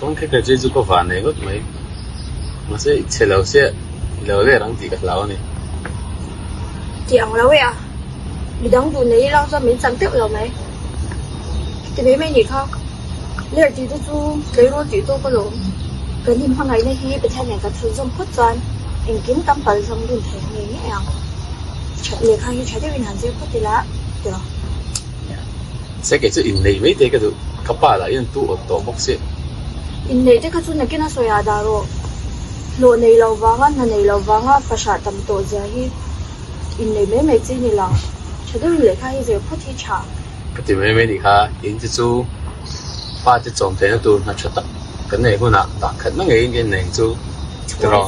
tawng kher kher che chu ka van nei ngawt mai. Mahse i chhe lo sia i lo ler ang tih ka hlau a ni. Tih ang lo e a, midang duh nei ila chuan min chang teuh lo mai. Ti mai mai nih kha, ler tih te chu tleirawl tih tawk alawm. Kan inhmangaihna hi Pathian nen kan chhunzawm phawt chuan engkim kan pal zawng dun thei ngei ngei ang. Lehkha hi tha deuhin han zir phawt ila tiraw. Se kei chu inneih mai te ka duh, ka pa lah hian tu awt tawh bawk si. Inneih te kha chu nakin a sawi ah dah rawh. Hlawh nei lo vanga hna nei lo vanga fahrah tam tawh zia hi inneih mai mai chi ni lo. Tha deuhin lehkha hi zir phawt hi tha. Ka ti mai mai nih kha, in te chu pa te chawm theihna tur hna tha tak kan neih hunah dah khatna ngeiin ka inneih ang chu tiraw.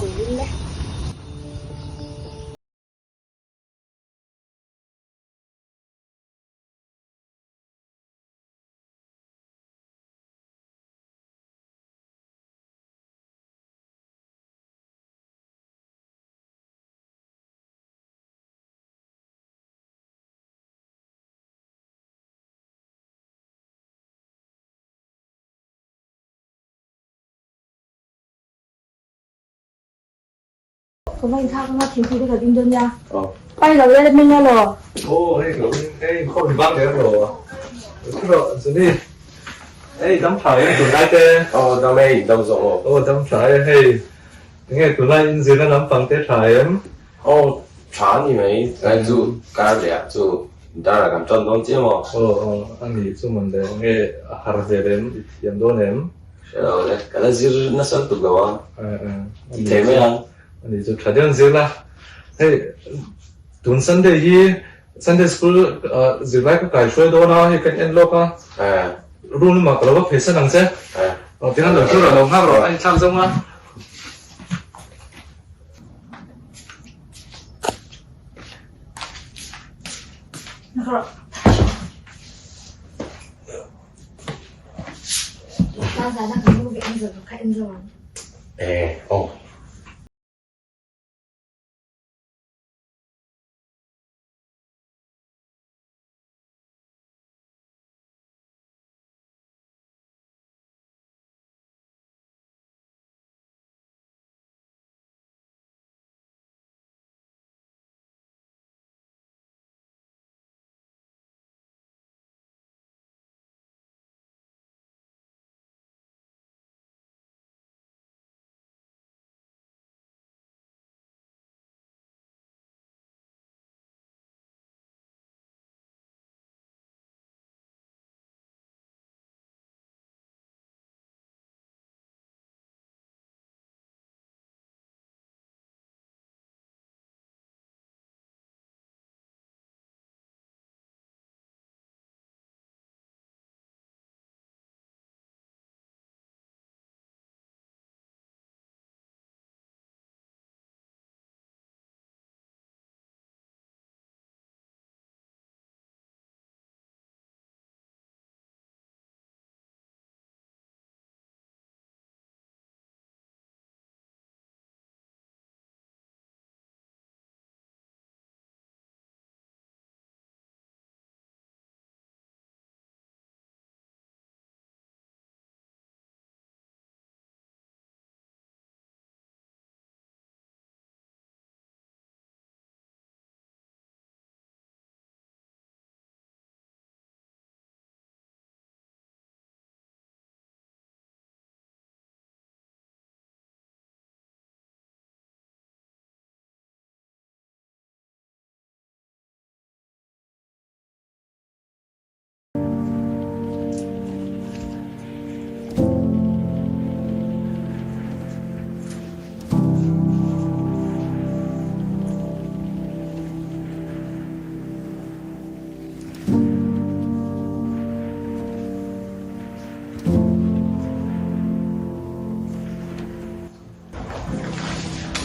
Ka va inthlak anga thingpui te kan in dawn nia. Pai lo e meng elaw. Aw hei ka lo in hei inkhawm in bang leh emaw thu rawh Johnny hei dam tha em tunlai te. Aw dam e in dam zawk maw. Aw dam tha e hei enge tunlai in zirna lampang te tha em. Aw tha a ni mai tlai chu kar leh ah chu dar ah kan tan dawn chiah maw. Aw aw a ni chu mawn le enge a har vel em i thiam dawn em. Hre lo le, ka la zir nasa lutuk lo a, ti thei mai ang. Ani chu tha deuh an zir la. Hei tun Sunday hi Sunday school zirlai ka kai hruai dawn a, hei kan en lawk a. Room lamah ka lo va pheisan ang che. Tiang lo chu lo nghak rawh a inthlak zawng a. Eh, aw.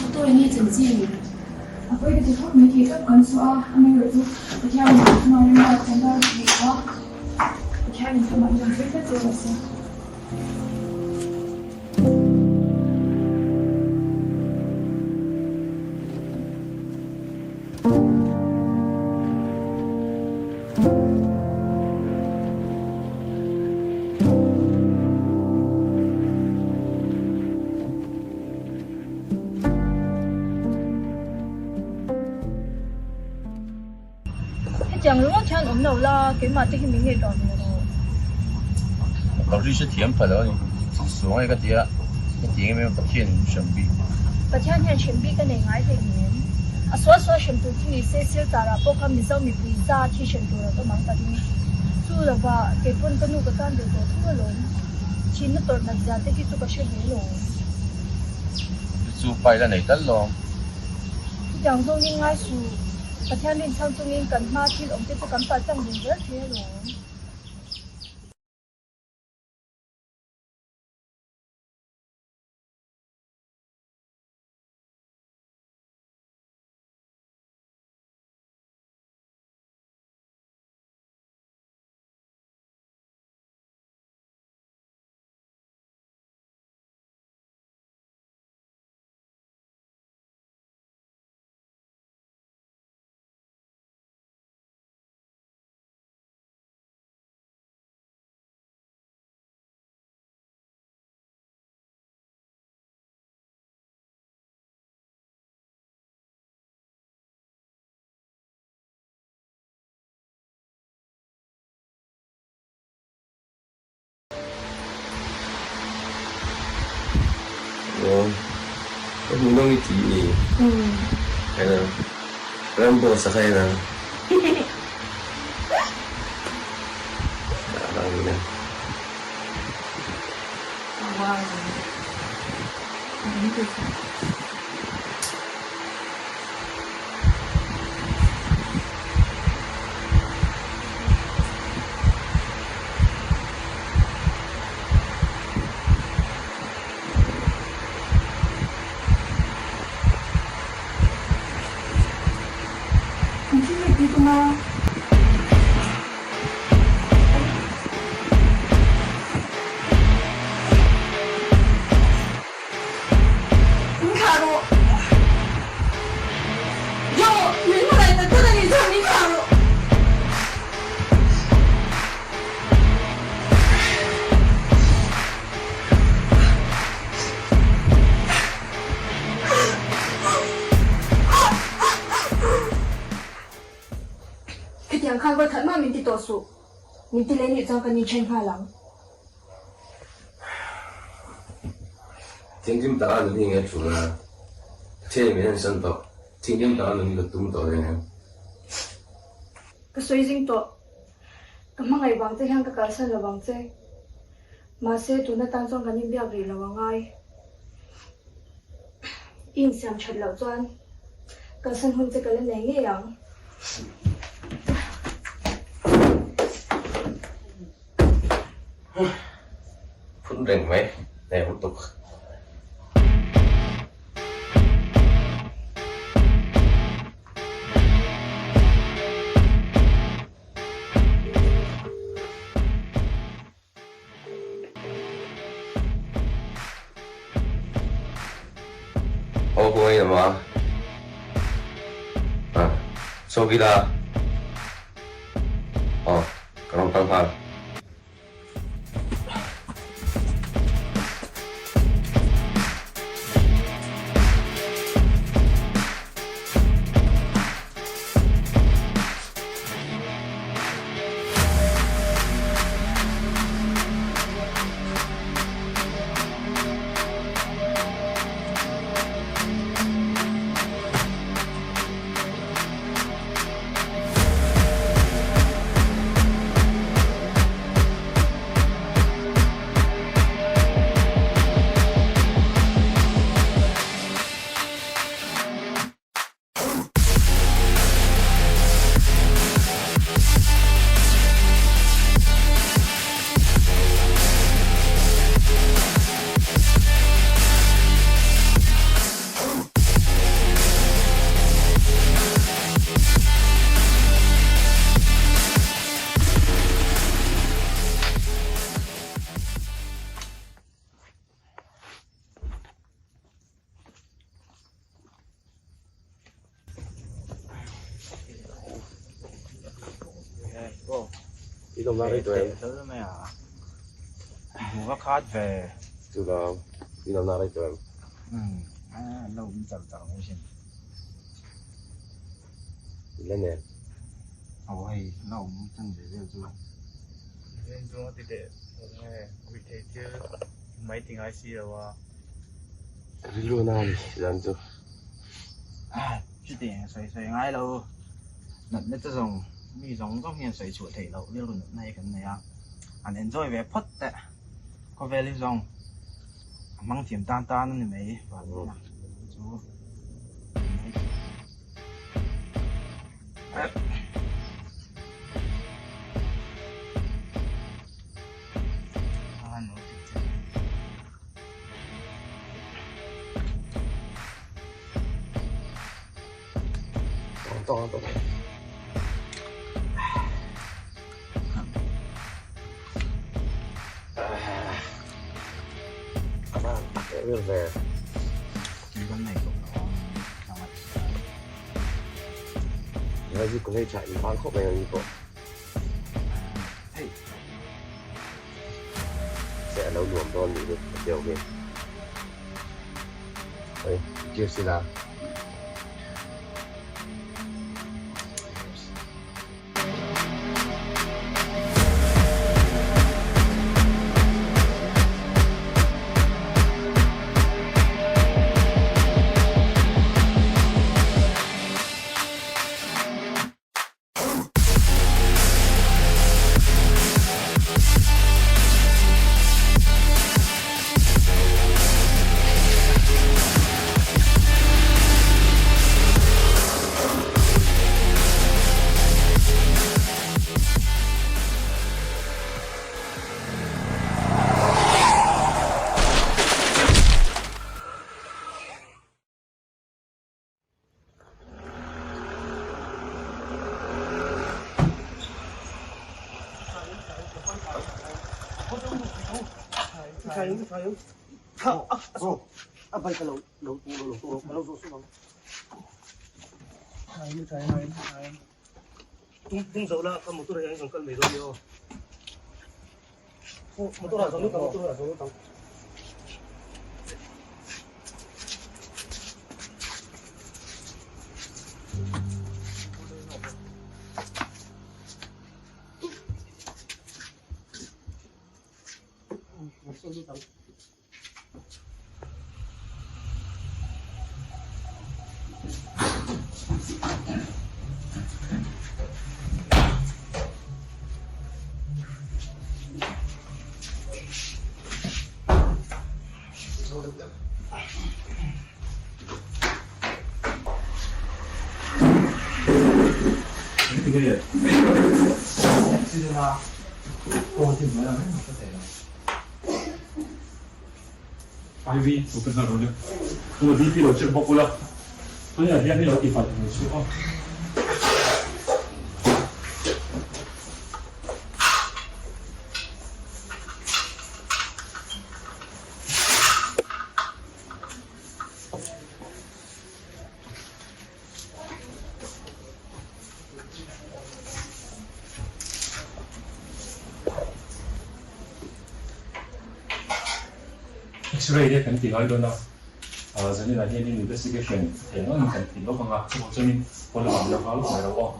Motor in hi chanchin a pawi ka ti khawp mai tih tawp kan chhuah a, amaherawhchu Pathian in chungah rinna a thlen dar a ni a, Pathian in chungah hian ring tlat zel rawh se. keimah te hi min ngaihtuah ve rawh. Ka ri hre thiam pha lo a ni. Suang e ka ti a, hetiang em em Pathian in hrem bik. Pathian hian hrem bik a nei ngai hleinem. A sual sual hrem tur chu ni se Silchar ah pawh kha Mizo mipui zat hi hrem tur an awm ang ka ring. Chu lova keipawn ka nu ka tan ve tawh thung alawm. Thinna tawrh nat zia te hi chu ka hre ve lo. Chu chu pai la nei tal lawm. Chutiang zawngin ngai suh. Pathian rinchhang chungin kan hma thil awm te chu kan palh tlang dun zel thei alawm. Aw, ka hmuh nawm i tih ni. Eng ang, Rambo sa kha en ang. Dah lang ni na. Min thlah rawh. Yo, min hmangaih tak tak a nih chuan min thlah rawh. Khitiang khan vawikhat mah min ti tawh suh. Min ti leh nih chuan kan inthen nghal ang. Thinrim taka nun hi nge tul a, Pathian min ensan tawh. Thinrim taka nun hi ka tum tawh reng em? Ka sawi zing tawh. Ka hmangaih vang che hian ka kalsan lo vang che. Mahse, tun atan chuan kan inbiak rih lo a ngai. I insiam that loh chuan kalsan hun che ka la nei ngei ang. Phun reng mai, nei hawt tuk. Aw khawngaih lam a, ah chhuak ila aw ka rawn kal nghal. Aw hei la awm chan ve vel chu. Zen chu a ti teh awm nge ruih theih thil mai ti ngai si lo a. Rilru na a ni zan chu. Chuti sawi sawi ngai lo natna te zawng mi zawng zawng hian sawi chhuah theih loh rilru natna hi kan nei a, an enjoy ve phawt teh khawvel hi zawng a hmang thiam tan tan a ni mai vanneihna chu. IV lo pe nghal rawh le. Tuna BP lo check bawk ula, tunah hian hei lo ti fai thei chu aw. X-ray te kan ti ngai dawn a, zaninah hianin investigation eng angin kan ti lawk ang a, chuvang chuanin pawn lamah min lo nghal lawk mai lo aw.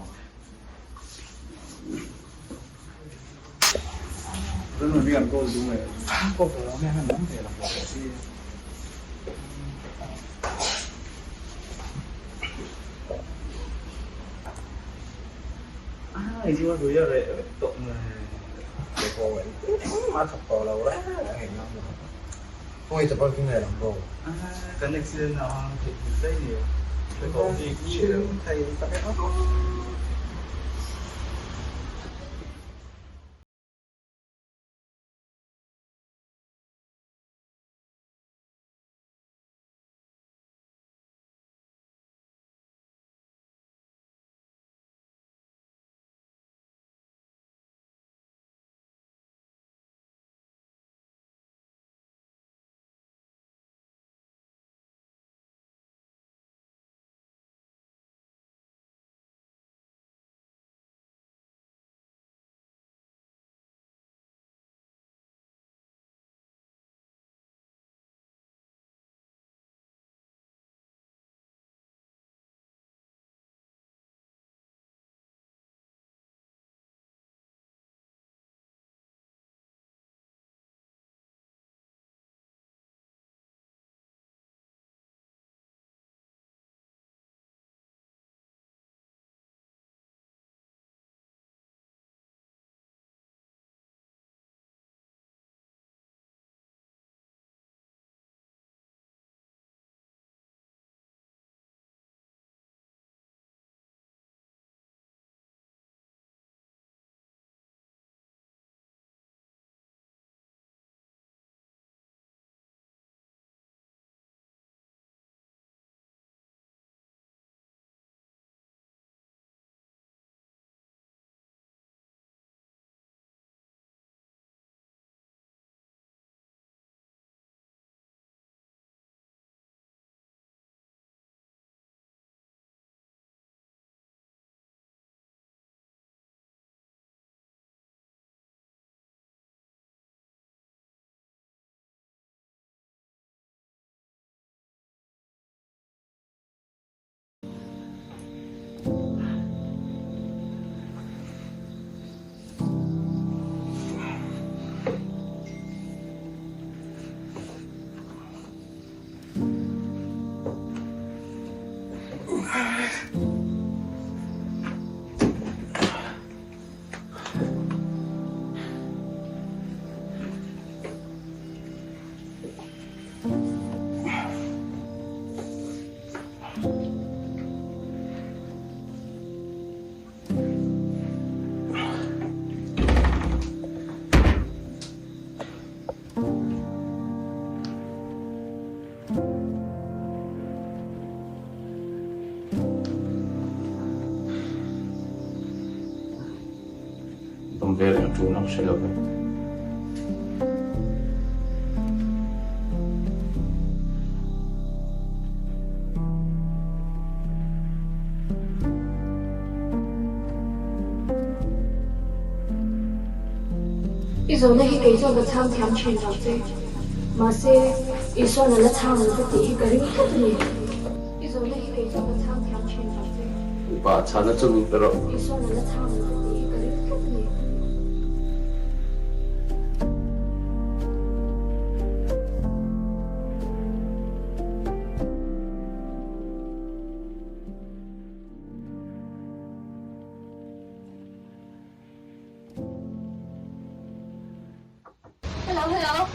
Chang hre lo ve. I zawhna hi kei chuan ka chhang thiam thin lo che. Mahse, Isua'n a la chhang ang che tih hi ka ring tlat a ni. I zawhna hi kei chuan ka chhang thiam thin lo che. Upa chhana chu min pe rawh. Isua'n a la chhang ang che tih hi ka ring tlat a ni. Hello hello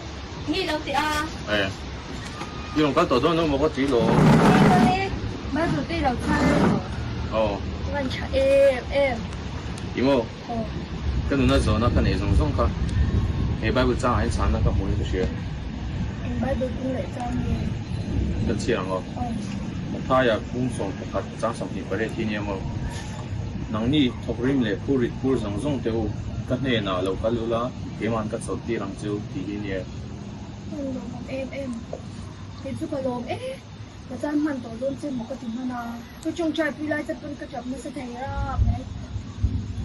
nge lo teh a. Eh i rawn kal tawh dawn lo maw ka ti lo. Hello Bible te i lo chhar reng maw? Aw. I van tha em em. I maw? Aw. Ka nuna zawhna ka neih zawng zawng kha he Bible changah hian chhanna ka hmu in ka hria. Eng Bible kung leh chang nge? Ka chhiar ang aw. Aw. Mathaia kung 11 chang 28 hi nia maw? Nangni thawkrim leh phurit phur zawng zawng te u, ka hnenah lo kal ula, keima'n ka chawlh tir ang che u tih hi nia. Ka lawm awm em em. Kei chu ka lawm e. Ka chan hman tawh dawn che maw ka ti hman a. Ka tawngtai pui lai che pawn ka tap nasa thei rap mai.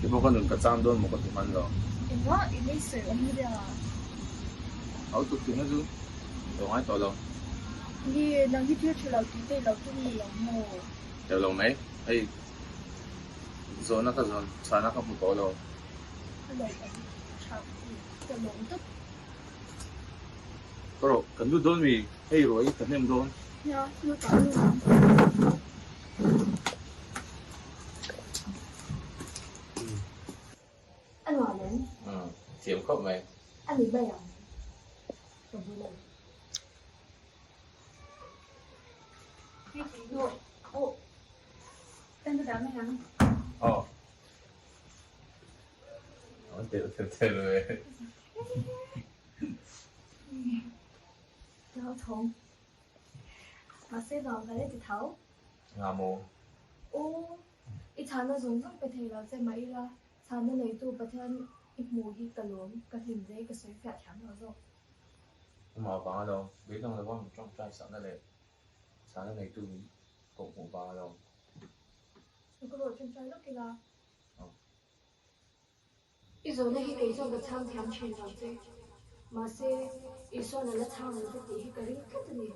Kei pawh ka nun ka chan dawn maw ka ti hman lo. Engah i lei sawi awm nia. Au tuk tihna chu lo ngai tawh lo. Nge nang hi thil tha lo tih te i lo tum ni lo maw? Teuh lo mai. Hei zawhna ka zawn chhana ka hmu tawh lo. Ka lo awm tha tih ka lawm tawp. Ka rawh, kan lut dawn mi? Hei ruah i ka hnem dawn. Nia, lut ah lut ang. A nuam em? Umm, thiam khawp mai. A ni mai ang. Ka bul a ni. I chhana zawng zawng pe thei lo che mah ila chhana neitu Pathian i hmuh hi ka lawm, ka hlim ve, ka sawi fiah thiam lo zawk. Amah vang a lo, beidawng lova min tawngtai sakna leh chhana neitu min koh hmuh vang a lo. Ka rawh tawngtai lawk ila. Aw. I zawhna hi kei chuan ka chhang thiam thin lo che. Mahse, Isua'n a la chhang ang che tih hi ka ring tlat a ni.